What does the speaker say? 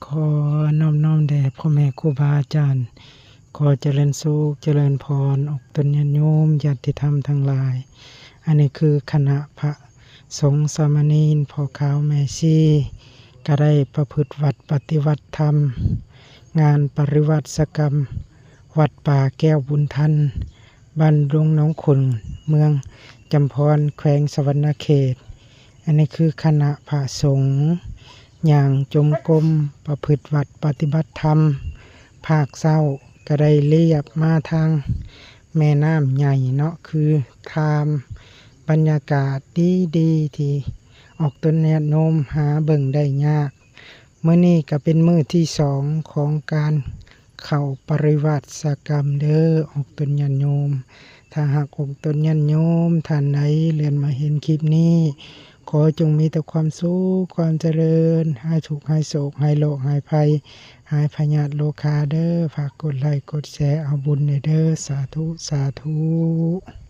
ຂໍນອບນ້ອມແດ່ພໍ່ແມ່ຄູບາອາຈານ, ຂໍຈະເລີນສຸກຈະເລີນພອນອອກຕົນຍາດໂຍມຍາດຕິທຳທັງຫຼາຍ. ອັນນີ້ຄືຄະນະພະສົງສາມະເນນ ພໍ່ຂາວແມ່ຊີ ກະໄດ້ປະພຶດວັດປະຕິບັດທຳ ງານປະລິວັດສະກຳ ວັດປ່າແກ້ວບຸນທັນ ບ້ານດົງໜອງຂຸ່ນ ເມືອງຈຳພອນ ແຂວງສະຫວັນນະເຂດ. ອັນນີ້ຄືຄະນະພະສົງຍ່າງຈົງກົມປະພຶດວັດປະຕິບັດທຳ. ພາກເຊົ້າກະໄດ້ລຽບມາທາງແມ່ນ້ຳໃຫຍ່ເນາະ ຄືທາມບັນຍາກາດດີໆ ທີ່ອອກຕົນຍາດໂຍມຫາເບິ່ງໄດ້ຍາກ. ມື້ນີ້ກະເປັນມື້ທີສອງຂອງການເຂົ້າປະລິວັດສະກຳເດີ ອອກຕົນຍາດໂຍມ. ຖ້າຫາກອອກຕົນຍາດໂຍມທ່ານໃດເລື່ອນມາເຫັນຄລິບນີ້ ຂໍຈົ່ງມີແຕ່ຄວາມສຸກຄວາມຈະເລີນ, ຫາຍທຸກຫາຍໂສກ ຫາຍໂລກຫາຍໄພ ຫາຍພະຍາດໂລຄາເດີ. ຝາກກົດໄລກົດແຊເອົາບຸນແດ່ເດີ. ສາທຸ ສາທຸ.